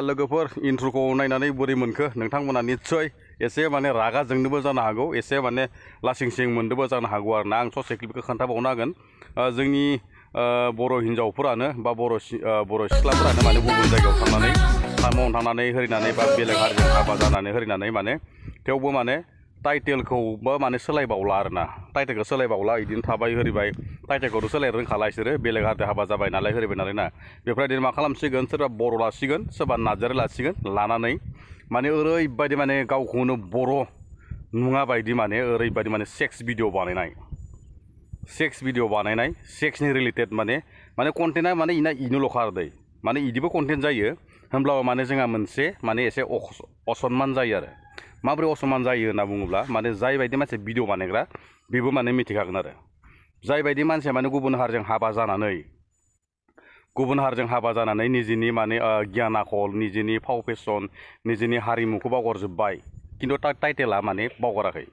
लोगोफोर इन्ट्र'खौ नायनानै बोरै मोनखो नोंथांमोना निस्सय एसे माने रागा जोंनोबो जानो हागौ एसे माने लासिं सिं मोनदोंबो जानो हागौ आरो ना आं ससे क्लिपखौ खोन्थाबावनो हागोन जोंनि बर' हिन्जावफोरानो बा बर' सिख्लाफोरानो माने गुबुन जायगायाव थांनानै फार्माव थांनानै हरिनानै बा बेलेग हारिजों हाबा जानानै हरिनानै माने थेवबो माने टाइटेलखौबो माने सोलायबावला आरो ना टाइटेलखौ सोलायबावला इदिनो थाबाय हरिबाय टाइटेलखौथ' सोलायनो रोंखाला बिसोरो बेलेग हारिजों हाबा जाबाय नालाय हरिबाय नालाय ना बेफोरबायदिनो मा खालामसिगोन सोरबा बर' लासिगोन सोरबा नार्जारि लासिगोन लानानै माने ओरैबायदि माने गावखौनो बर' नङा बायदि माने ओरैबायदि माने सेक्स भिडिअ बानायनाय सेक्सनि रिलेटेड माने कन्टेन्टआ माने इनोल'खा आरो दै माने इदिबो कन्टेन्ट जायो होमब्लाबो माने जोंहा मोनसे माने एसे असनमान जायो आरो माबोरै असनमान जायो होनना बुङोब्ला माने जाय बायदि मानसि भिडिअ बानायग्रा बेबो माने मिथिखागोन आरो जाय बायदि मानसिया माने गुबुन हारिजों हाबा जानानै निजेनि माने गियान आखल निजेनि फाव फेसन निजेनि हारिमुखौ बावगारजोब्बाय खिन्थु टाइटेला माने बावगाराखै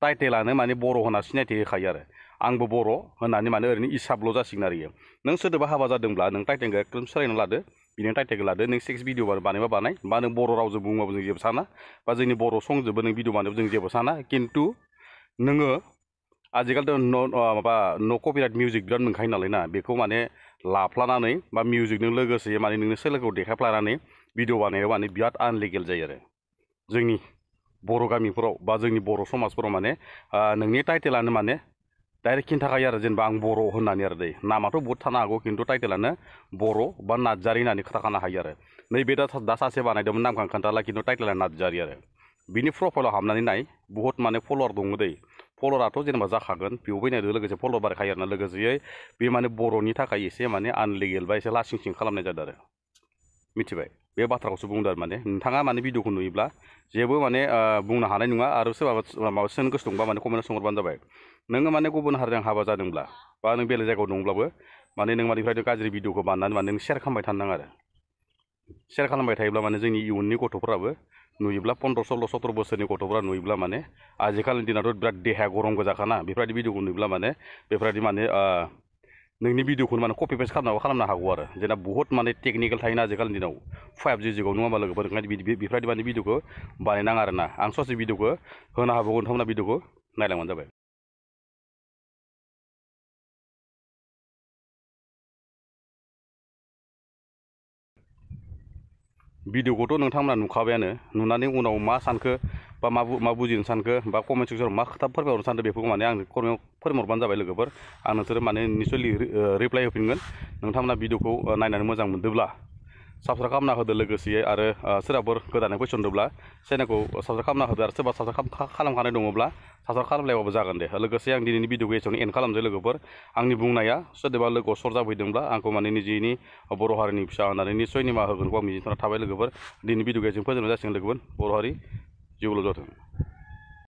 टाइटेलानो माने बर' होनना सिनायथि होखायो आरो आंबो बर' होननानै माने ओरैनो इसाबल' जासिगोन आरो इयो नों सोरदोबा हाबा जादोंब्ला नों टाइटेलखौ एकदम सोलायना लादो बिनि टाइटेलखौ लादो नों सेक्स भिडिअ बानायबा बानाय बा नों बर' रावजों बुङोबाबो जों जेबो साना बा जोंनि बर' संजोंबो नों भिडिअ बानायबाबो जों जेबो साना खिन्थु नोङो आजिखालिथ' न' कपिराइट मिउजिक बिराद मोनखायो नालाय ना बेखौ माने लाफ्लानानै बा मिउजिकजों लोगोसे माने नोंनि सोलोखौ देखायफ्लानानै भिडिअ बानायनायाव माने बिराद आनलिगेल जायो आरो जोंनि बर' गामिफोराव बा जोंनि बर' समाजफोराव माने नोंनि टाइटेलानो माने डाइरेक्ट खिन्थाखायो आरो जेनेबा आं बर' होननानै आरो दै नामाथ' बहुद थानो हागौ खिन्थु टाइटेलानो बर' बा नार्जारि होननानै खोन्थाखानो हायो आरो नैबे दा सासे बानायदोंमोन नामखौ खोन्थाला खिन्थु टाइटेला नार्जारि आरो बिनि प्रफाइलाव हाबनानै नाय बुहुत माने फल'वार दङ दै फल'वाराथ' जेनेबा जाखागोन भिउ फैनायजों लोगोसे फल' बारायखायो आरोना लोगोसेयै बे माने बर'नि थाखाय एसे माने आनलिगेल बा एसे लासिं सिं खालामनाय जादों आरो मिथिबाय बे बाथ्राखौसो बुंदों आरो माने नोंथाङा माने भिडिअखौ नुयोब्ला जेबो माने बुंनो हानाय नङा आरो सोरबा माबा सोंनो गोसो दंबा माने कमेन्टआव सोंहरबानो जाबाय नोङो माने गुबुन हारिजों हाबा जादोंब्ला बा नों बेलेग जायगायाव दंब्लाबो माने नों मानिफ्राय गाज्रि भिडिअखौ बानायनानै माने नों शेयार खालामबाय थानो नाङा आरो शेयार खालामबाय थायोब्ला माने जोंनि इयुननि गथ'फोराबो नुयोब्ला 15, 16, 17 बोसोरनि गथ'फोरा नुयोब्ला माने आजिखालिनि दिनावथ' बिराद देहाया गरम गोजाखाना बेफोरबायदि भिडिअखौ नुयोब्ला माने बेफोरबायदि माने नोंनि भिडिअखौनो माने कपि पेस्ट खालामनो हागौ आरो जेना बुहुत माने टेकनिकेल थायोना आजिखालिनि दिनाव 5G जुगाव नङा होमबा लोगोफोर बेफोरबायदि माने भिडिअखौ बानायनाङा आरो ना आं ससे भिडिअखौ होनो हाबावगोन नोंथांमोना भिडिअखौ नायलांबानो जाबाय भिडिअखौथ' नोंथांमोना नुखाबायानो नुनानै उनाव मा सानखो बा मा बुजिनो सानखो बा कमेन्ट सेक्सनाव मा खोथा फोरमायहरनो सानदों बेफोरखौ माने आं फोरमायहरबानो जाबाय लोगोफोर आं नोंसोर माने निसय रिप्लाइ होफिनगोन नोंथांमोना भिडिअखौ नायनानै मोजां मोनदोंब्ला साबस्क्राइब खालामना होदो लोगोसेयै आरो सोरबाफोर गोदानै फैसनदोंब्ला चेनेलखौ साबस्क्राइब खालामना होदो आरो सोरबा साबस्क्राइब खालामखानाय दङब्ला साबस्क्राइब खालामलायबाबो जागोन दे लोगोसे आं दिनैनि भिडिअखौ एसेयावनो एन्ड खालामदो लोगोफोर आंनि बुंनाया सोरदोबा लोगोआव सर जाफैदोंब्ला आंखौ माने निजेनि बर' हारिनि फिसा होननानै निसय निमाहा होगोनखौ आं मिजिंथिना थाबाय लोगोफोर दिनै भिडिअखौ एसेयावनो फोजोबनाय जासिगोन लोगोफोर बर' हारि जिउल' जाथों